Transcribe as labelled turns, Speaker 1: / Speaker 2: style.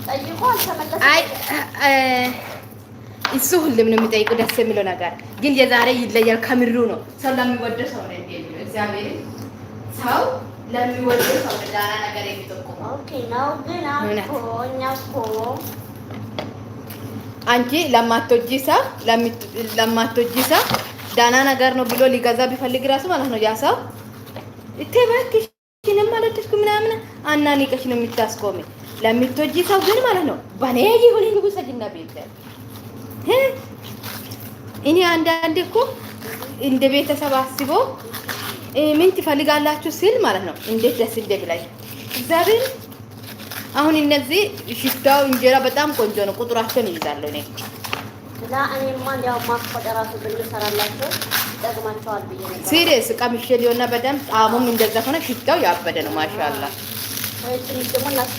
Speaker 1: ጠይቆ አልተመለሰም።
Speaker 2: አይ፣ እሱ ሁሉም ነው የሚጠይቁ። ደስ የሚለው ነገር ግን የዛሬ ይለያል። ከምሩ ነው። ሰው ለሚወደው ሰው ነው እንዴ የሚለው። እግዚአብሔር ሰው ለሚወደው ሰው ነው ዳና ነገር የሚጠቁመው።
Speaker 1: Okay ነው፣ ግን
Speaker 2: እውነት።
Speaker 1: እኮ እኛ እኮ
Speaker 2: አንቺ ለማትወጂ ሰው ዳና ነገር ነው ብሎ ሊገዛ ቢፈልግ ራሱ ማለት ነው ያ ሰው እቴ እባክሽ እኔም አልወደድኩም ምናምን አናንቀሽ ነው የምታስቆሚ። ለምትወጂ ሰው ግን ማለት ነው በኔ ይሁን ውሰጂና ቤት። እኔ አንዳንዴ እኮ እንደ ቤተሰብ አስቦ ምን ትፈልጋላችሁ ሲል ማለት ነው እንዴት ደስ እንደሚለኝ እግዚአብሔር። አሁን እነዚህ ሽታው እንጀራ በጣም ቆንጆ ነው። ቁጥራቸውን ይይዛለሁ እኔ።
Speaker 1: እኔማ እንዲያው ማስቆጥ ራሱ ብንሰራላቸው ይጠቅማቸዋል ብዬ ነበር።
Speaker 2: Serious ቀምሼ ሊሆንና በደንብ ጣዕሙም እንደዛ ሆነ ሽታው ያበደ ነው። ማሻአላ።
Speaker 1: ወይ ትንሽ ደግሞ እናስፈዋለን።